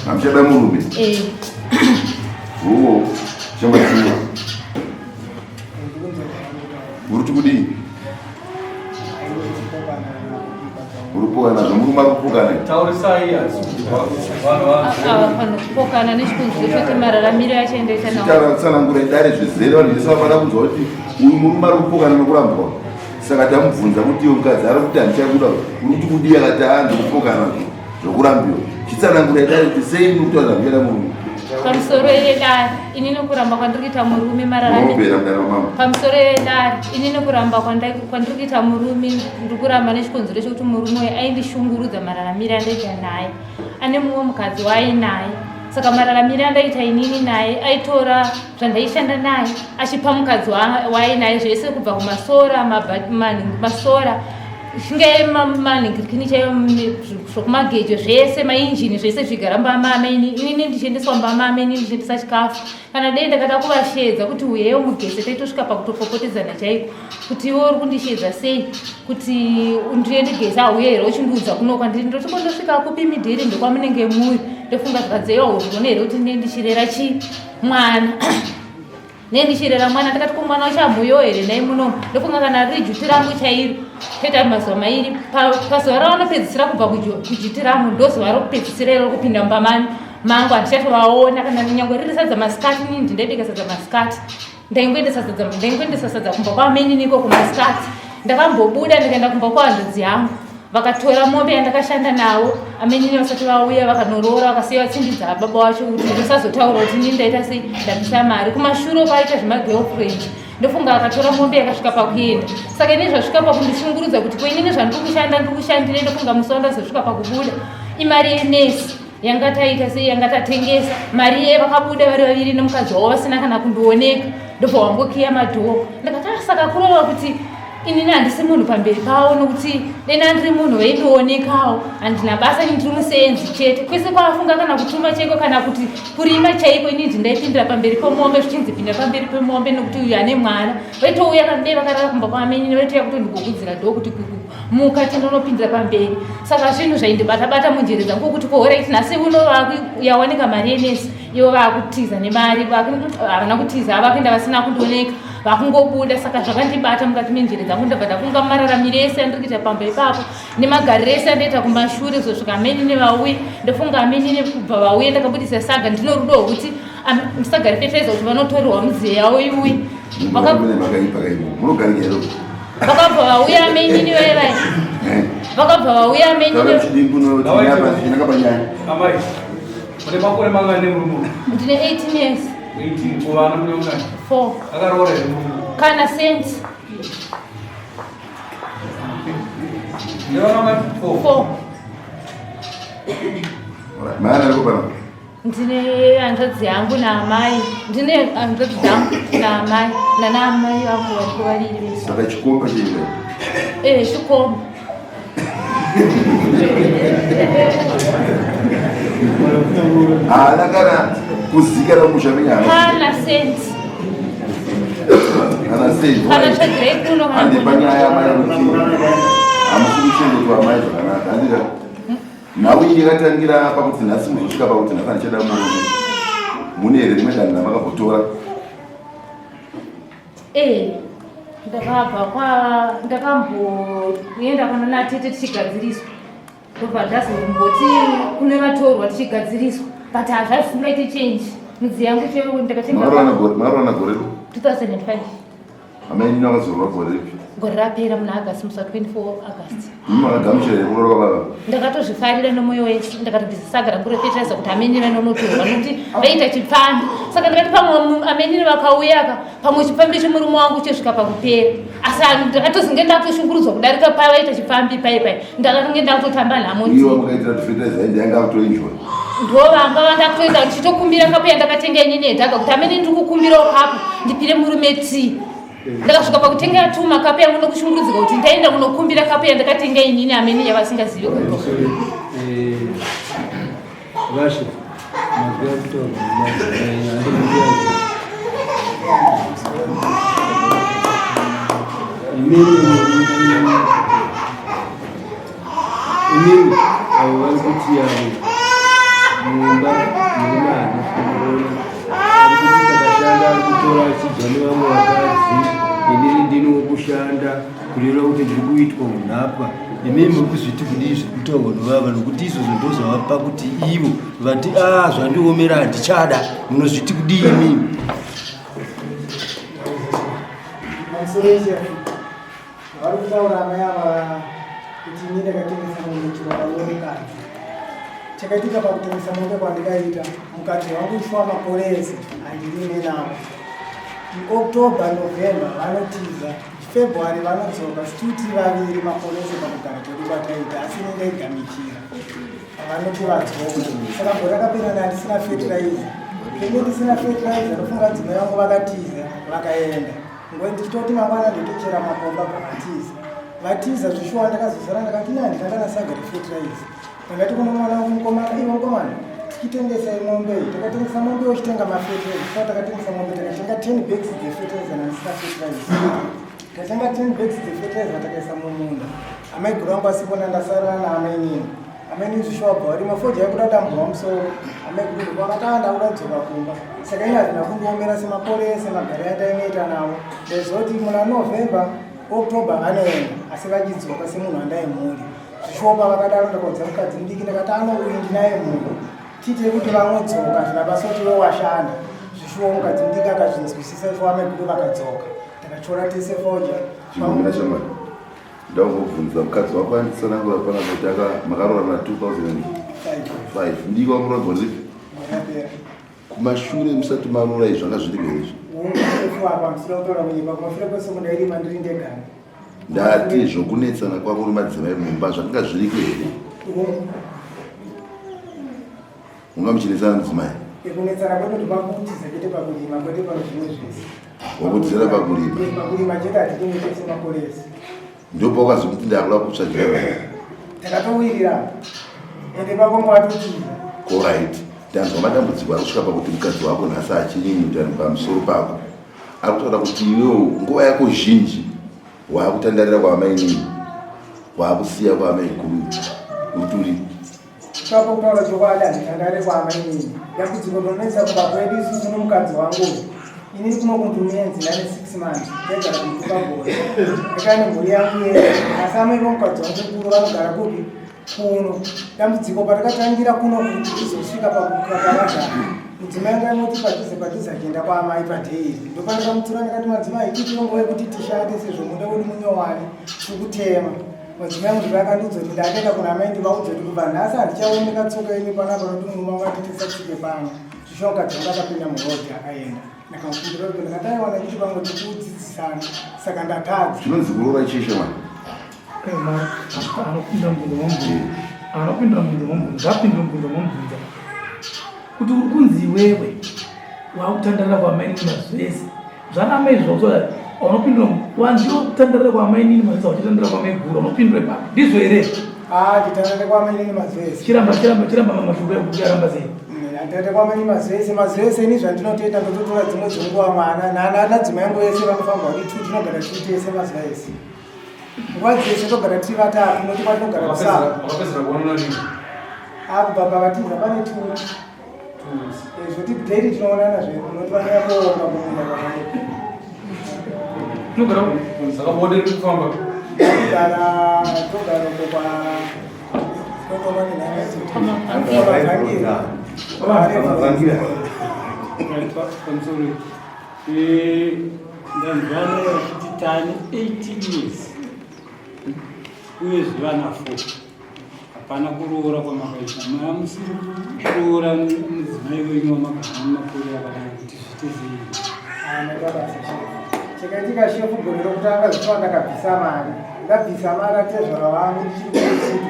Hamuchada murume? Eh. Oo, chambatiwa. Uri kuti kudii? Uri kupokana nazvo, murume ari kupokana. Taurisai asi vanhu Ava panopokana nechikonzero choti mararamiro acho endoita nawo. Chitaura tsanangura idare zvizere vanhu vese vafana kunzwa kuti uyu murume ari kupokana nokurambwa. Saka tamubvunza kuti iwe mukadzi ari kuti handichakuda uri kuti kudii akati haa ndikupokana zvokurambiwa. Chitsanangura idare kuti sei muri kutaura zvamuchada murume. Pamusoro yedare ini nokuramba kwandiri kuita murume mararamiro Munopera mudare wamambo. Pamusoro yedare ini nokuramba kwandiri kuita murume ndiri kuramba nechikonzero chekuti murume uyu aindishungurudza mararamiro andaita naye. Ane mumwe mukadzi waainaye saka mararamiro andaita inini naye aitora zvandaishanda naye achipa mukadzi waainaye zvese kubva kumasora masora zvingaye manhingirikini chaiyo zvokumagejo zvese mainjini zvese zvigara mbamame inini ndichiendeswa mbamame inini ndichiendesa chikafu kana dei ndakada kuvasheedza kuti uyewo mugese taitosvika pakutopopotedzana chaiko kuti iwe uri kundisheedza sei kuti ndiye ndigeze auye here uchindiudza kuno kwandiri ndotombondosvika kupi midhiri ndokwamunenge muri ndofunga zvikadzewa uzvione here kuti ndiye ndichirera chii mwana ne ndichirera mwana ndakati ko mwana wacho amhuyo here nhai muno ndofunga kana riri juti rangu chairo toita mazuva mairi pazuva ravanopedzisira kubva kujuti rangu ndozuva rokupedzisira iro kupinda mumba mani mangu handichatovaona kana nyangwe riri sadza masikati nini ndindaibika sadza masikati ndaingoendesa sadza kumba kwamenini ikoko masikati ndakambobuda ndikaenda kumba kwahanzvadzi yangu vakatora mombe yandakashanda navo amenini vasati vauya vakanoroora vakasiya vatsindidza baba wacho kuti musazotaura kuti ini ndaita sei ndabvisa mari kumashure kwaita zvemagirlfriend ndofunga akatora mombe yakasvika pakuenda saka ini zvasvika pakundishungurudza kuti ko inini zvandiri kushanda ndiri kushandire ndofunga musi wandazosvika pakubuda imari yenesi yanga taita sei yanga tatengesa mari iye vakabuda vari vaviri nemukadzi wavo vasina kana kundioneka ndobva wangokiya madhoo ndakati ah, saka kureva kuti inini handisi munhu pamberi pavo nokuti dena ndiri munhu vaindionekawo handina basa ini ndiri musenzi chete kwese kwaafunga kana kutuma chaiko kana kuti kurima chaiko ini ndi ndaipindira pamberi pemombe zvichinzi pinda pamberi pemombe nokuti uyu ane mwana vaitouya kana dei vakarara kumba kwamenini vaitouya kutondigokudzira dhoo kuti muka tindonopindira pamberi saka zvinhu zvaindibata-bata munjere dzangu kuti kohoraiti nhasi uno yawanika mari yenesi ivo vakutiza nemari havana kutiza vakuenda vasina kundioneka vakungobuda saka zvakandibata mukati menjere dzangu ndabva ndafunga mararamiro ese andiri kuita pamba ipapo nemagariro ese andoita kumashure kuzosvika ameni nevauye ndofunga ameni nekubva vauye ndakabudisa saga ndino rudo rwekuti saga rifefeza kuti vanotorerwa mudziyo yavo iuye vakabva vauya amenini vaye vaye vakabva vauya amenini Mune makore mangani nemurume? Ndine 18 years. 18 kuvana mune ungani? 4. Akaroora here murume? Kana cent. Ndevana mangani? 4. 4. Maana ariko pano? Ndine hanzvadzi yangu naamai. Ndine hanzvadzi dzangu naamai. Nana amai vangu variko vaviri vese. Saka chikomba chii? Eh, chikomba. Haana kana kuzikana musha menyaya. Kana cent. Kana cent. Kana tsvagirei kuno kana. Handi panyaya amai kuti hamusi kuchengetwa amai zvakanaka. Handika. Nhau iyi yakatangira pakuti nhasi muzosvika pakuti nhasi handichada murume. Mune here rimwe danho ramakambotora? Eh, ndakabva kwa ndakamboenda kunana tete tichigadziriswa ndobva ndazomboti kune vatorwa tichigadziriswa but hazvasingaite change midzi yangu cheo ndakatenga Makarona gore 2005 Amai nina vakazorora gore ripi? Gore rapera muna August musi wa 24 August. Imi makagamuchira here kuroora kwababa? Ndakatozvifarira nomwoyo wese ndakatobvisa saga rangu refetiraiza kuti amene vanonotorwa nokuti vaita chipfambi. Saka ndakati pamwe amenini vakauyaka pamwe chipfambi chemurume wangu chosvika pakupera, asi ndakatozonge ndakutoshungurudzwa kudarika pavaita chipfambi pai pai, ndakatonge ndakutotamba nhamo. Iwo makaitira kuti fertilizer ende yanga akutoenjoy. Ndo vanga vandakutoita ndichitokumbira kapu yandakatenga inini yedhaga kuti amene ndiri kukumbirawo kapu ndipire murume tii. Ndakasvika pakutenga tuma kapu yangu nokushungurudzika kuti ndaenda kunokumbira kapu yandakatenga inini amene yavasingazivi kuto. Vashe, mazwi akutaurwa nemadzimai handikuyazi. Imimi avo vari kuti avo mumba murume haana kuroora, ari kuti takashanda, ari kutora achidya nevamwe vakadzi, inini ndini wokushanda, kureva kuti ndiri kuitwa unhapwa. Imimi muri kuzviti kudii zviri kutaurwa nevava, nokuti izvozvo ndozvavapa kuti ivo vati a zvandiomera handichada, munozviti kudii imimi? Pamusoro yechefu vari kutaura amai ava kuti ini ndakatengesa mombe chirongwa mukadzi. Chakaitika pakutengesa mombe kwandikaita, mukadzi wangu shuwa makore ese handirime nawo. October, November vanotiza, February vanodzoka, situti vaviri makore ese pakugara kwedu kwataita, asi ini ndaigamichira vanoti vadzoka. Saka gore rakapera ndandisina fertilizer, ini ndisina fertilizer, ndofunga dzimai vangu vakatiza vakaenda. Ngo ndichitoti mangwana ndotochera makomba bvavatiza vatiza zvishuwa. Ndakazosara ndakati ine handina kana saga refertilizer. Ndakati kuno mwana wangu mukomana, iwe mukomana, tichitengesai mombe iyi. Takatengesa mombe uchitenga mafertilizer. Saka takatengesa mombe, takatenga 10 bags dzefertilizer, nandisina fertilizer. Tatenga 10 bags dzefertilizer, takaisa mumunda. Amaiguru vangu asipona, ndasara naamainini. Amainini zvishuwa bva varima fodya yekuda kudamburwa musoro. Amaiguru vakati ndakuda kudzoka kumba. Saka ini hazvina kundiomera semakore ese magare andainoita navo. Ndaizoti muna November, October vanoenda, asi vachidzoka semunhu andaimhuri. Zvishuwa pavakadaro ndakaudza mukadzi mudiki, ndakati ano uyu ndinaye munhu, tiite kuti vamwedzoka, zvina basa kuti iwe washanda. Zvishuwa mukadzi mudiki akazvinzwisisa. Shuwa amaiguru vakadzoka, takachora tese fodya. Chingomira shamwari, ndakubvunza mukadzi wako anditsanangura pana kuti makaroorana 2005, ndiko wamuroora gore ripi? Rapera. Kumashure musati maroora izvi zvanga zviri here izvi? Apa ndisida kutaura kunyepa, kumashure kwese mundairima ndiri ndegani. Ndati zvokunetsana kwako nemadzimai mumba zvakanga zviriko here? Munga muchinetsana mudzimai? Kunetsana kwedu ndopakutiza chete pakurima, kwete pano zvimwe zvese. Wakutizira pakurima? Pakurima chete, hatitime tese makore ese. Ndopawakazokuti ndakuda kutsvagira? Takatowirirana, ende pakongo atotiza. Alright, ndanzwa madambudziko ari kusvika pakuti mukadzi wako nhasi achinyunyuta pamusoro pako. Ari kutaura kuti iwewo nguva yako zhinji waakutandarira kwaamainini, waakusiya kwaamaiguru, uri uri Ipapo kutaura chokwadi handitandare kwaamainini. Dambudziko rinonetsa kumba kwedu isusu nomukadzi wangu, inini kuno kundumenzi ndane 6 months, ndaigara kumutuka gore, ndakane mhuri yangu yese, asi amai vomukadzi wangu kuru vanogara kupi? Kuno. Dambudziko patakatangira kuno kuzosvika pakukaparadzana, mudzimai wangu aimoti padhuze padhuze achienda kwaamai padheiri. Ndopandakamutsura ndakati, madzimai, tichirongo yekuti tishande sezvo munda wedu munyowani tikutema. Madzimai angu vakandiudza kuti ndakaenda kuna amai ndivaudza kuti kubva nhasi handichaoneka tsoka yenyu panapa, nokuti murume wangu atitisatsike pano. Zvishuwa mukadzi wangu akapinda murodhi akaenda. Ndakamukumbira kuti ndakati aiwana chiti pamwe tikudzidzisana, saka ndatadza. Chinonzi kuroora chii shamwari? Anopinda mubvunzo mamubvunza, anopindura mubvunzo mamubvunza, ngapindure mubvunzo mamubvunza kuti uri kunzi iwewe wakutandarira kwamainini mazuva ese zvana amai zvauzoda unopindura wanziwa kutandarira kwamainini mazuva uchitandara kwamaiguru, unopindura ipapo, ndizvo here? Ah, nditandare kwamainini mazuva ese. Chiramba, chiramba, chiramba mashoko ekuti aramba sei? Handitande kwamainini mazuva ese, mazuva ese. Ini zvandinotoita, ndototora dzimwe dzenguva mwana nadzimai angu vese vanofanirwa kuti tu tinogara tiri tese mazuva ese, nguva dzese togara tiri vatatu, noti kwatinogara kusara. Wakapedzera kuonana rini? Akubva pavatiza pane 2 2 weeks. Zvoti daily tinoonana zvedu, noti vanouya koonga kumunda kwakanaka. Tinogara kupi? Saka bonde riri kufamba? Togara, togara uko kwa Kwamavhangira. Pamusoro, ndanzwana vachiti tane 18 years uyezve vana 4. Hapana kuroora kwamakaita. Maya musiri kuroora mudzimai wenyu wamagara mumakore akadai kuti zviite sei? Maita basa shefu. Chakaitika shefu gore rokutanga zuva ndakabvisa mari. Ndabvisa mari atezvara vangu ndichiri kuchikutu.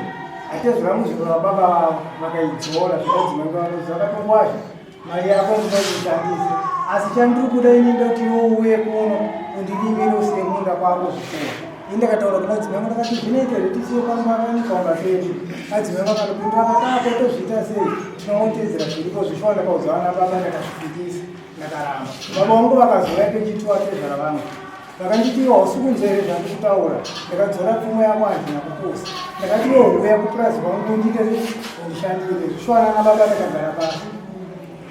Atezvara muzukuru wababa vavo vakaidzora zvikadzimai vavo zvakatongwazha. Mari yako ndinoda kuti ushandise. Asi chandiri kuda ini ndoti iwe uuye kuno undirimire usiye munda kwako zvipfuwo. Ini ndakataura kuna dzimai vangu ndakati zvinoita here tisiye pano panyika pedu. Adzimai vangu akandipindura akati ah ko tozviita sei? Tinongotedzera zviripo zvishuwa ndakaudza vana baba ndakazvipikisa ndakaramba. Baba vangu vakazouya kechitwa tezvara vangu. Vakanditi iwe hausi kunzwa here zvandiri kutaura? Ndakadzora pfumwe yako handina kupusa. Ndakati iwe huya kupurazi kwangu undiite undishandire. Zvishuwa nana baba takagara pasi.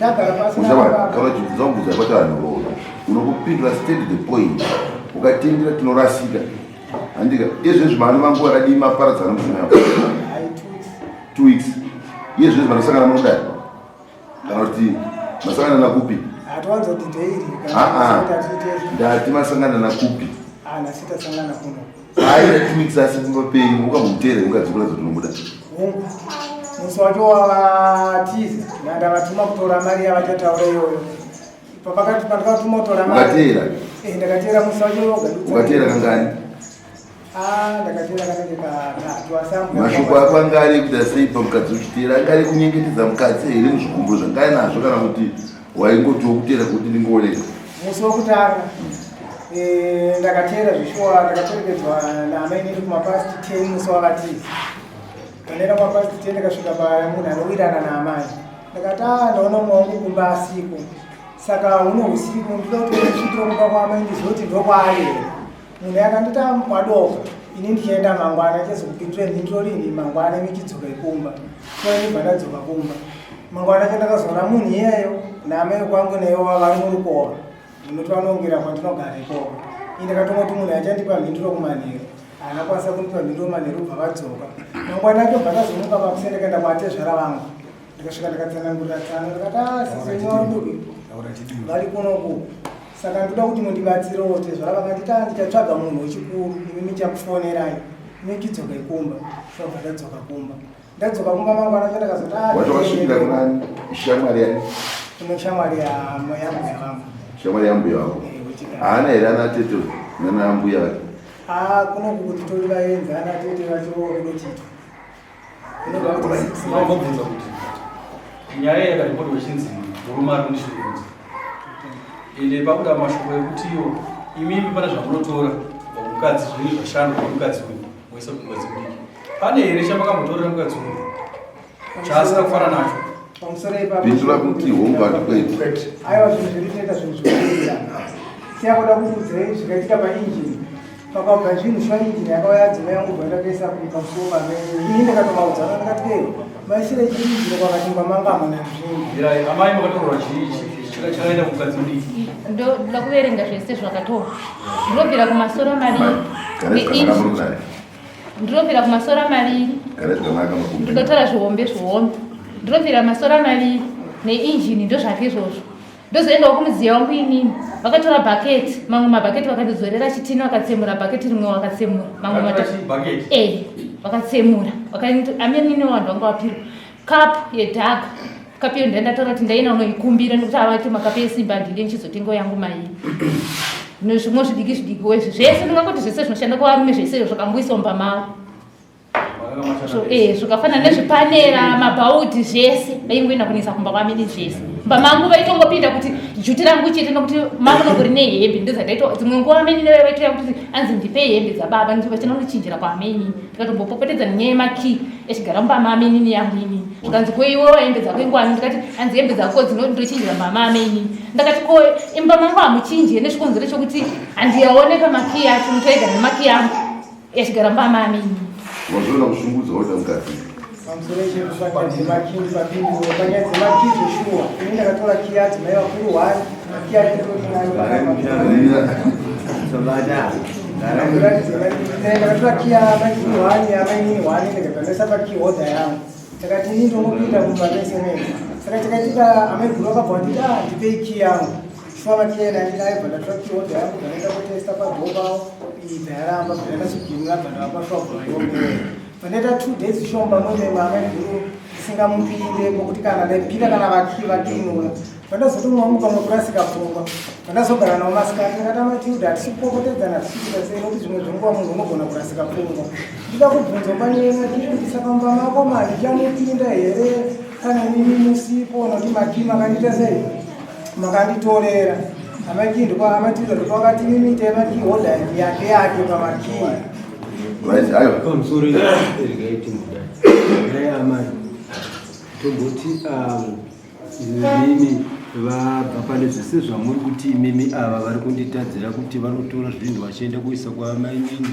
Tagara pasi nana baba. Kana uchibvunza kubvunza kwati vanhu roora. Unokupindura straight to the point. Ukatendera tinorasika. Handika izvezvi mani vangu vakadii maparadzana mudzimai wako? 2 weeks. Iye zvezvi vanosangana munodai. Kana kuti masangana nakupi? Hatiwanzoti daily. Ah, ah. Ndati masangana nakupi? Ah, nhasi tasangana kuno. Ayi 2 weeks asi kumba penyu ukambomuteera mukadzi kuratidza kuti unomuda. Hongu. Musi wacho wavatiza ndandavatuma kutora mari yavachataura iyoyo. Pavakati pandakatuma kutora mari. Ukateera? Eh, ndakateera musi wacho woga. Ukateera kangani? Ah, ndakateera kanenge katatu asi ambuya Mashoko ako anga ari ekuita sei pamukadzi uchiteera? Anga ari ekunyengetedza mukadzi here muzvigumbo zvanga ainazvo kana kuti waingotiwo kuteera kuti ndingooneka? Musi wekutanga eh, ndakateera zvishuwa ndakaperekedzwa naamainini kumapast 10 musi wavatiza. Pandaenda kumapast 10 ndakasvika pamunhu anowirana naamai. Ndakati ah, ndaona mumwe wangu kumba asiko. Saka huno husiku ndinoda kuti ndisvikire kumba kwaamai ndizive kuti ndokwaari here. Munhu akanditi kwadoka ini ndichienda mangwana chezokupindura mhinduro rini mangwana michidzoka kumba. So ndibva ndadzoka kumba. Mangwana acho ndakazoona munhu iyeyo naamai kwangu naivo vari murukova. Ndinoti vanongera kwandinogara ikoko. Ini ndakatongoti munhu achandipa mhinduro kumanheru. Haana kwanisa kundipa mhinduro manheru bva vadzoka. Mangwana acho bva ndazomuka pakuseni ndakaenda kwatezvara vangu. Ndikasvika ndakatsanangurira tsano ndikati ah sisi wenyu vari kupi? Vari kunoku. Saka ndoda kuti mundibatsirewo tezvara vakanditi ah ndichatsvaga munhu wechikuru imi michakufonerai. Imi chidzokai kumba. Ndobva ndadzoka kumba. Ndadzoka kumba mangwana acho ndakazoti ah Wacho wasvikira kunani? Shamwari yani? Kune shamwari yambuya vangu. Shamwari yambuya wako. Eh, wechikadzi. Haana here ana tete nana ambuya vake? Ah kunoku kuti tori vaenzi ana tete vacho kunochitwa. Vambobvunza kuti nyaya yakaripotwa ichinzi murume ari kundishungurudza ende pakuda mashoko ekuti iwo imimi pane zvamunotora kubva kumukadzi zvinenge zvashandwa nemukadzi uyu moisa kumukadzi mudiki pane here chamakambotorera mukadzi uyu chaasina kufara nacho Pamusoro ipapo. Pindura kuti hongu handikwete. Aiwa zvinhu zviri kuita zvinhu zvinoita. Siyakuda kukuudzai zvakaitika painjini. Pakabva zvinhu shuwa injini yakauya adzimai yangu bva ndakaisa pamusuwo pamene. Ini ndakatovaudza ndakati eh maisire chii injini kwakati mamba manga hamuna nzvimbo. Mirai, amai makatorwa chii chakaenda kumukadzi mudiki Ndoda kuverenga zvese zvakatorwa. Ndinobvira kumasora maviri. Kana zvakanaka muri kudai. Ndinobvira kumasora maviri. Kana zvakanaka makumbi. Ndinotora zvihombe zvihombe. Ndinobvira masora maviri neinjini ndozvake izvozvo. Ndozoendawo kumudziya wangu inini. Vakatora bhaketi, mamwe mabhaketi vakandidzorera chitini vakatsemura bhaketi rimwe vakatsemura. Mamwe Vakatora mata chii? Bhaketi? Eh, vakatsemura. Vakaindi amene vanhu vanga vapirwa. Cup yedhaga. Cup iyo ndandatora kuti ndaina unoikumbira nekuti avaiti makapu esimba handidi ndichizotengawo yangu mairi. Nezvimwe zvidiki zvidikiwo izvi zvese ndingangoti zvese zvinoshanda kuvarume zvese zvakangoiswa mumba mavo. Zvakafanana nezvipanera mabhaudhi zvese vaingoenda kunetsa kumba kwamini zvese mumba mangu vaitongopinda kuti juti rangu chete nokuti mangu rine hembe ndozandaito dzimwe nguva ameni nevai vaitouya kuti anzi ndipei hembe dzababa vachinondochinjira kwaameni ndikatombopopotedza nenyaya yemakii echigara mumba maamenini yangu inini zvikanzi ko iwewo hembe dzako ingwani ndikati anzi hembe dzako dzinondochinjira mumba maamenini ndakati ko imba mangu hamuchinji nezvikonzero chokuti handiyaoneka makii acho mutoigara nemakii angu yachigara mumba maamini. Wazviona kushungurudza waita mukadzi. Pamusoro ichepanyaya dzemakii ndipapindure panyaya dzemakii zveshuwa ini ndakatora kii adzimai vakuru one makii acho ndakatora kii amaiguru one amainini one ndikabva ndaisa pakii hodha yangu takati ini ndongopinda mumba mese mese saka chakaitika amaiguru vakabva vanditi ah ndipei kii yangu Shuwa makiyena ndinayo bva ndatora keyboard yangu bva ndaenda kotesta padhoo pavo iyi bva yaramba bva ndakasugimura bva ndavapa shuwa bva vaiombera. Pandaita 2 days shomba mombe mamaiguru ndisingamupinde pokuti kana ndaipinda kana vakinura. Pandazotomwa muka kurasika pfungwa. Pandazogara navo masikati ndakati amatilda hatisi kupopotedzana hatisi kuita sei nokuti zvimwe zvenguva munhu unogona kurasika pfungwa. Ndida kubvunzwa panyaya kuti saka mumba mako mandichamupinda here kana imimi musipo nokuti makii makandiita sei makanditorera. Amakii ndiko amatilda ndiko akati imimi itai makii hodha yake yake pamakii. Right, ayo. Pamusoro regai timudai. Nhai amai, tomboti avo imimi vabva pane zvese zvamuri kuti imimi ava vari kunditadzira kuti vanotora zvinhu vachienda kuisa kwamainini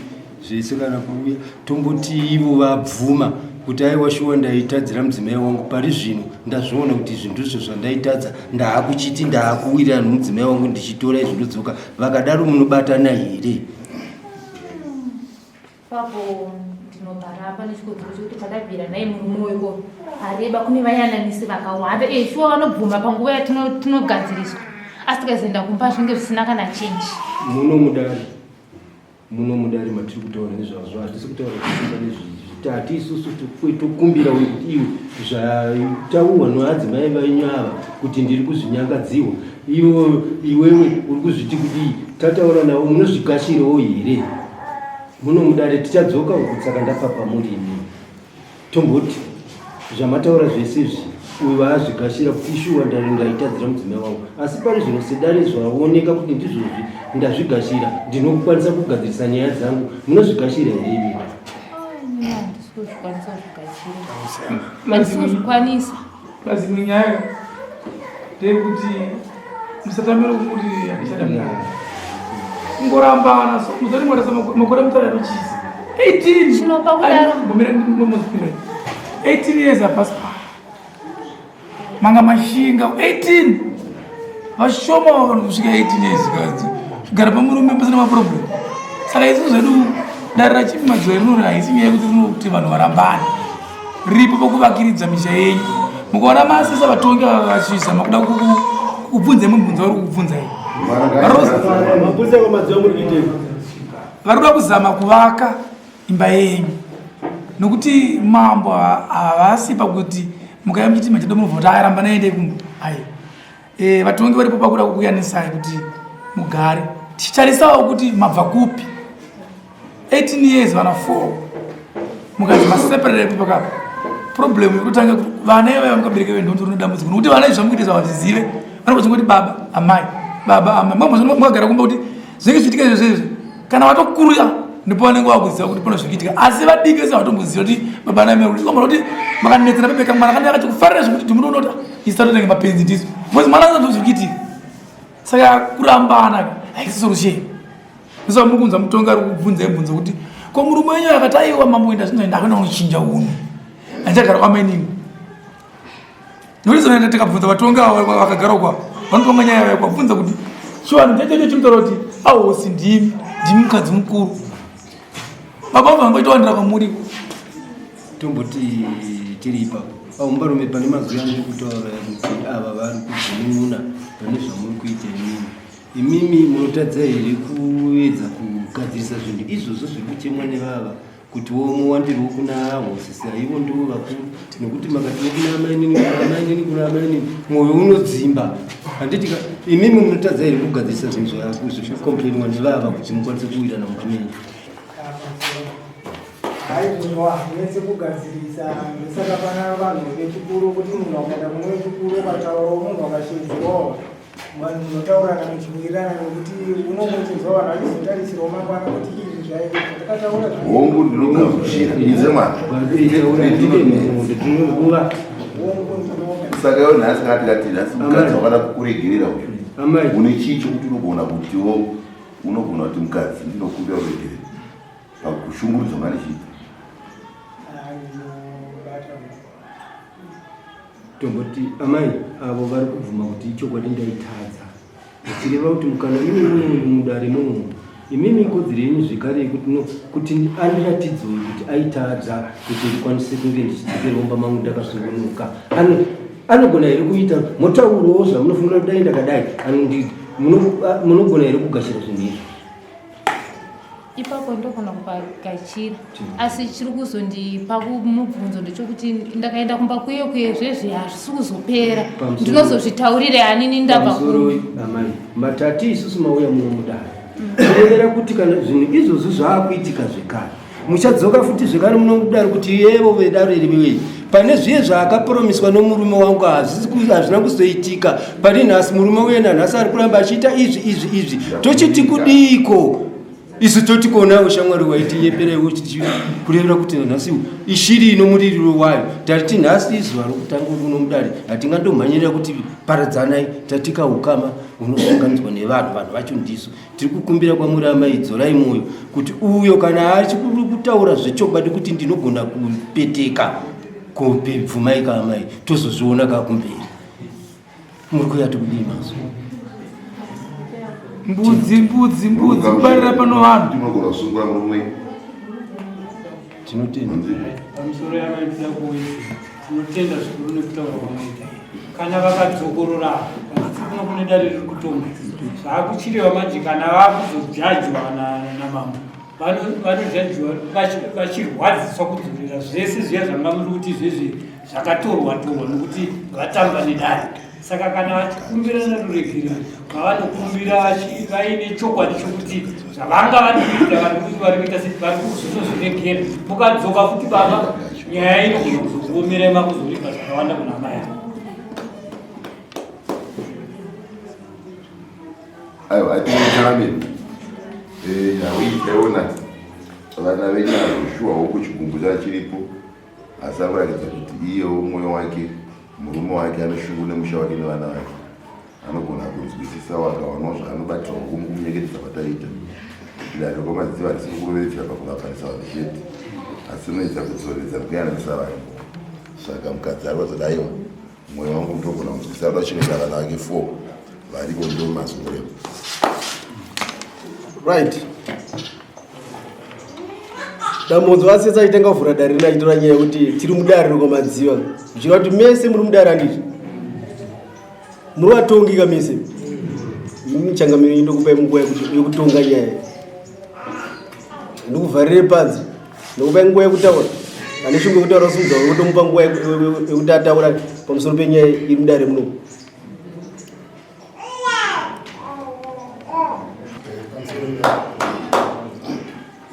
zvese kana kuuya tomboti ivo vabvuma kuti aiwa shuwa ndaitadzira mudzimai wangu pari zvino ndazviona kuti izvi ndizvo zvandaitadza ndaakuchiti ndaakuwirirana nomudzimai wangu ndichitora izvi ndodzoka vakadaro munobatana here Papo ndinoparapa nechikonzero chekuti pandabvira naye murume weko areba kune vayananisi vakawanda e shuwa vanobvuma panguva yatinogadziriswa asi tikazoenda kumba zvinenge zvisina kana chinji. Muno mudare muno mudare matiri kutaura nezvazvo hatisi kutaura zvisimba nezvitati isusu tokumbira uyu kuti iwe zvataurwa noadzimai venyu ava kuti ndiri kuzvinyangadziwa iwo iwewe uri kuzviti kudii tataura navo munozvigashirawo here muno mudare tichadzoka uku saka ndapa pamuri imi tomboti zvamataura zvese izvi uyu vaazvigashira kuti ishuwa ndaitadzira mudzimai wangu asi pari zvino sedare zvaoneka kuti ndizvozvi ndazvigashira ndinokwanisa kugadzirisa nyaya dzangu munozvigashira here imi handisi kuzvikwanisa Plus imwe nyaya ndeyekuti musatambira kuti handichada munhu. Kungorambana so muzoti mwarasa makore mutara anochisa. 18. Chinopa kudaro. Ngomira ndimozipindura. 18 years hapasi pa. Manga mashinga 18. Vashoma vanhu kusvika 18 years kadzi. Kugara pamurume pasina maproblem. Saka isu zvedu dare rachief Madzore rinori haisi nyaya yekuti rinoti vanhu varambane. Ripo pokuvakiridza misha yenyu. Mukaona masisa vatongi ava vachizama kuda kukubvunzai mubvunzo vari kukubvunzai. Vari kuda kuzama kuvaka imba yenyu nokuti mambo havasi pakuti mukauya muchiti machado munovhota aramba naende kumba ayo e, vatongi varipo pakuda kukuyanisai kuti mugare tichitarisawo kuti mabva kupi 18 years vana 4 mukanzi maseparate ipo pakapa problem yekutanga vana ivaya mukabereka venhonzo rine dambudziko nokuti vana izvi zvamukuita zvavazvizive vanenge vachingoti baba amai baba amai mamwe kumba kuti zvinenge zvichiitika izvo zvezvi kana vatokurira ndipo vanenge vakuziva kuti pane zvikuitika asi vadiki vese vatomboziva kuti baba namai kuti komba kuti makanetsana pepeka mwana kana akachikufarira zvekuti timunoona kuti isu tatotenge mapenzi ndisu because mwana anozwa zvikuitika saka kurambana haisi solution Saka muri kunzwa mutongi ari kubvunza ibvunzo kuti ko murume wenyu akati aiwa mambo enda zvino ndakuenda kunochinja unhu andichagara kwamainini nokuti zinoenda tikabvunza vatongi ava vakagara uko vanotonga nyaya yavo kwabvunza kuti chivanhu chacho chinotaura kuti ahosi ndimi ndimi mukadzi mukuru baba vanga vachitowandira kwamuri Tomboti tiri ipapo ahombarume pane mazwi aniri kutaura kuti ava vari kugunun'una pane zvamuri kuita imimi Imimi munotadza here kuedza kugadzirisa zvinhu izvozvo zviri kuchemwa nevava kuti wo muwandirwo kuna hosisi haivo ndivo vakuru nekuti makatiwo kuna amainini kuna amainini kuna amainini mwoyo unodzimba handiti ka imimi munotadza here kugadzirisa zvinhu zvikukomplainwa nevava kuti mukwanise kuwirana mumba menyu Haizvozvo hazvinetse kugadzirisa ndosaka pana vanhu vechikuru kuti munhu akaenda kune vechikuru ukataurawo munhu akashedzerawo Vanhu munotaurana muchiwirirana nekuti unongochinzwa vanhu vachizotarisirawo mangwana kuti izvi zvatakataura. Hongu ndinogamuchira inze mwana. Saka iwe nhasi kana tikati nhasi mukadzi wakada kukuregerera uyu une chii chokuti unogona kutiwo unogona kuti mukadzi ndinokumbira uregerere pakushungurudzwa ngane chii? Tomboti amai avo vari kubvuma kuti ichokwadi ndaitadza, zvichireva kuti mukana imimi mudare imomo imimi ikodzero yenyu zvekare yekuti no kuti andiratidze uyu kuti aitadza kuti ndikwanise kunge ndichidzokera mumba mangu ndakasungunuka. Anogona here kuita motaurawo zvamunofungira kuti dai ndakadai munogona here kugashira zvinhu izvi? Ipapo ndogona kupagachira, asi chiri kuzondipa mubvunzo ndechekuti ndakaenda kumba kuye kuye zvezve hazvisi kuzopera, ndinozozvitaurire anini ndabva amai matati isusu mauya muno mudare kurevera kuti kana zvinhu izvozvo zvaakuitika zvekare muchadzoka futi zvekare muno mudare kuti yevo vedare riwei pane zviye zvaakapromiswa nomurume wangu hazvina kuzoitika pane nhasi murume uye nanhasi ari kuramba achiita izvi izvi izvi tochiti kudiiko isu toti konawo shamwari waitiyeperewo kurevera kuti nhasi ishiri ino muririro wayo tati nhasi izuva rokutanga uno mudare hatingandomhanyirira kuti paradzanai tatika ukama hunosunganidzwa nevanhu vanhu vacho ndisu tiri kukumbira kwamuri amai dzorai mwoyo kuti uyo kana achikuri kutaura zvechokwadi kuti ndinogona kupeteka kopebvumai kaamai tozozviona kakumberi muri kuya tikudii mazo mbudzi mbudzi mbudzi kubarira pano vanhu tinogona kusungura murume tinotenda pamusoro yamaitira kuwedzera tinotenda zvikuru nekutaura kwamaita kana vakadzokorora kuno kune dare riri kutonga zvaakuchirewa manje kana vakuzojajwa namambo vanojajiwa vachirwadziswa kudzorera zvese zviya zvanga muri kuti zvezvi zvakatorwa torwa nokuti vatamba nedare saka kana vachikumbirana ruregerero vavanokumbira vaine chokwadi chokuti zvavanga vari kuita vari kuita vari kuzozviregera mukadzoka futi baba nyaya inogona kuzokuomerai makuzoripa zvakawanda kuna amai avo. Aiwa, atinochangamira eh, nhau iyi taiona vana venyazvo shuwa huku chigumbu chachiripo asi akuratidza kuti iyewo mwoyo wake murume wake ane shungu nemusha wake nevana vake anogona kunzwisisawo akawanawo zvaanobatirwa kumunyengetedza kwataita kuti dare kwamadziva harisi kukurovedzera pakuvapanisa vanhu chete asi rinoedza kudzoredza nekuyananisa vanhu saka mukadzi ari kuratidza aiwa mwoyo wangu ndogona kunzwisisa kuda kuchengeta vana vake four variko ndo mazoreo right Dambudzo asetsa achitanga kuvhura dare rino achitora nyaya yekuti tiri mudare rekwamadziva zvichireva kuti mese muri mudare handizvo muri vatongi ka mese imi changamiro yenyu ndokupai nguva yekutonga nyaya ndikuvharire panze ndokupai nguva yekutaura ane shungu yekutaura usumudza kutomupa nguva yekuti ataura pamusoro penyaya iri mudare muno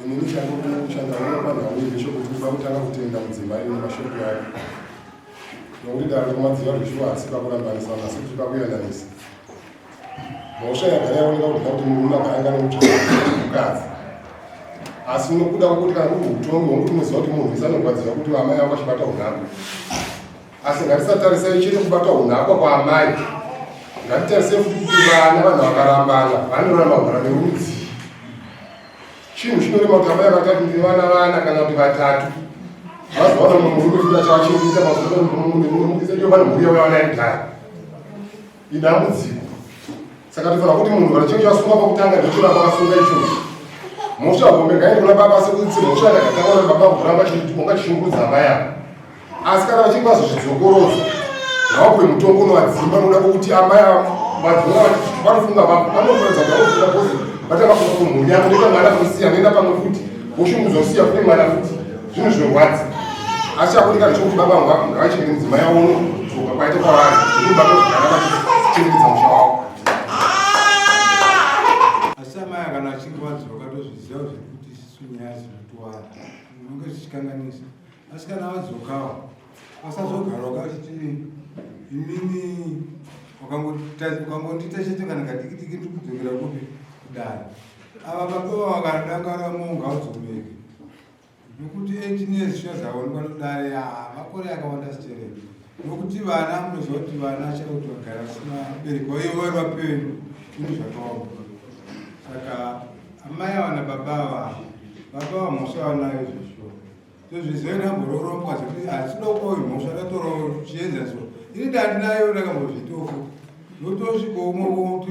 Inini chandaona panhau iyi ndechekuti unoda kutanga kutenda mudzimai nemashoko ake nokuti dare rekumadziva rweshuwa hasi pakurambanisa vanhu asi kuti pakuyananisa mhosva yagara yaoneka kuti kuti murume akaranga nokutsvaka mukadzi asi nokuda kwokuti kana kuri utongi hwokuti unoziva kuti munhu wese anorwadziwa kuti amai avo vachibata unhako Asi ngatisatarisai chete kubata hunhapwa kwaamai, ngatitarisei futi kuti vana vanhu vakarambana vanoramba kugara nerudzii. Chinhu chinorema kuti amai vatatu ndine vana vana kana kuti vatatu vazowana mumwe murume futi achavachengeta mazuva vane mhuri yavo yavana yekudhaya idambudziko. Saka tofanira kuti munhu kana chinhu chasungwa pakutanga ndochoramba akasunga ichocho. Mhosva hombe ngaende kuna baba sekuti mhosva yakatangwa na baba kuramba chishungurudza amai avo. Asi kana vachinge vazozvidzokorodza ngavapuwe mutongo unovadzimba nokuda kwokuti amai avo vadzora vanofunga vanokuratidza kuti vanofunga kozi vatanga kufunga kumhuri yako ndoita mwana kusiya noenda pamwe futi voshungudzwa kusiya kune mwana futi zvinhu zvinorwadza asi chakuoneka ndechekuti baba vangu ngavachengete mudzimai wavo unodzoka kwaita kwavari zvekubata zvakanaka vachichengetedza musha wavo asi amai kana achinge vadzoka tozviziva zvekuti isisu nyaya dzinotiwana unonge zvichikanganisa asi kana vadzokawo vasazogarawo kachiti imini ukangondiita chete kana kadikidiki ndiri kudzokera kupi kudare ava baba vakadangara monga udzomeke nokuti 18 years shuwa dzaonekwa nodare makore akawanda stereki nokuti vana munoziva kuti vana chero kuti vagara vasina bereki vaivo vari vapenyu zvinhu zvakaoma saka amai ava nababa ava baba vamhosva vanayo izvozvo tozviziva ndambororombwa zvekuti hatisida kupa uyu mhosva ndatoro chienzaniso ini ndandinayo ndakambozviitawo futi notosvika umwe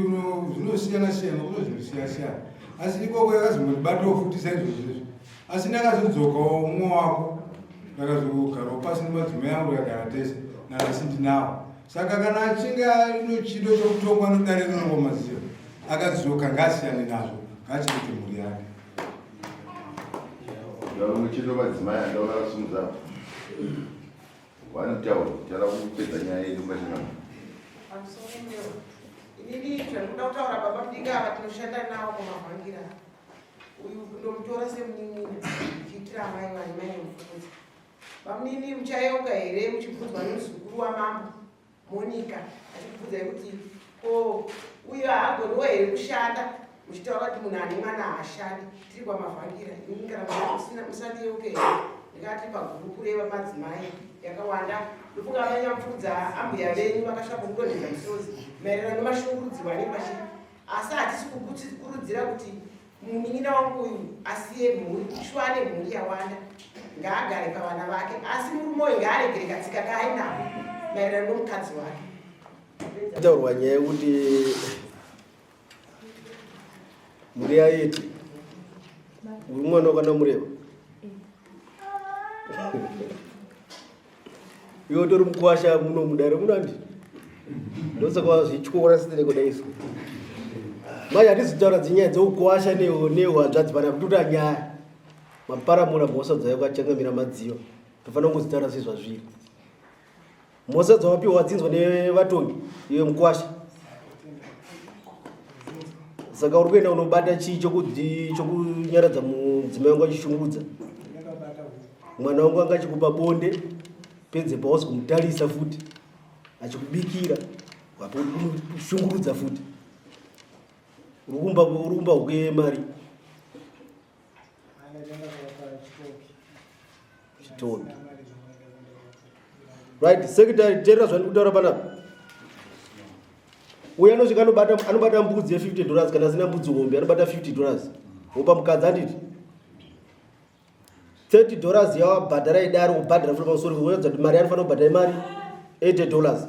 zvinosiyana siyana kuno zvinosiyana siyana asi ikoko yakazombondibatawo futi saizvozvo izvo asi ndakazodzokawo umwe wako ndakazogarawo pasi nemadzimai angu yakagara tese nanhasi ndinawo saka kana achinge aino chido chokutongwa nodare rinorwa maziva akadzoka ngaasiyane nazvo ngaachengete mhuri yake. Mumwe chete wemadzimai andaona akasimudza vanotaura tara kupedza nyaya yedu machena. Pamusoro mureva. Inini zvandikuda kutaura baba mudiki ava tinoshanda nawo kumavhangira. Uyu ndomutora semunin'ina ndichiitira amai vane mai nemufudzi. Bamunini muchayeuka here muchibvunzwa nemuzukuru wamambo Monica achikubvunzai kuti ko uyo haagoniwo here kushanda muchitaura kuti munhu ane mwana haashandi tiri kwamavhangira inini kana musandiyeuke here ndikati pagurupu revamadzimai yakawanda ndofunga vanyamupfudza ambuya venyu vakasvika kukudonhedza misodzi maererano nemashungurudzirwo anenge vachi asi hatisi kukurudzira kuti Munin'ina wangu uyu asiye mhuri, shuwa ane mhuri yawanda, ngaagare pavana vake, asi murume uyu ngaaregere katsika kaainako maererano nomukadzi wake. Taurwa nyaya yekuti mhuri yaiti uri mwana wakana mureva iwe utori mukwasha muno mudare muno andi ndosaka wazvityora sitire kudai so manje hatizi kutaura dzinyaya dzeukwasha nehanzvadzi pana kutoita nyaya maparamura mhosva dzayo kwachangamira madziyo tofanira kungodzitaura sezvazviri mhosva dzawapiwa wadzinzwa nevatongi iwe mukwasha saka uri kuenda unobata chii chokunyaradza mudzimai wangu achishungurudza mwana wangu anga achikupa bonde pedzepo hausi kumutarisa futi achikubikira apo kumushungurudza futi uri kumba huku yemari chitoki right secretary teerera zvandiri kutaura panapa uyo anosvika anobata anobata mbudzi ye 50 dollars kana asina mbudzi hombe anobata 50 dollars wopa mukadzi anditi 30 dollars yawabhadhara idare wobhadhara futi pamusoro kuratidza kuti mari yanofanira kubhadhara imari 80 dollars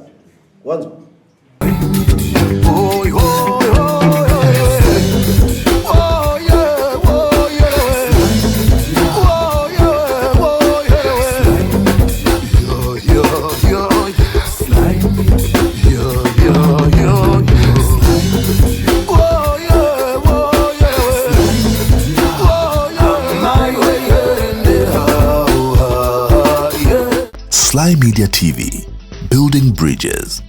wanzwa Slymedia TV, building bridges.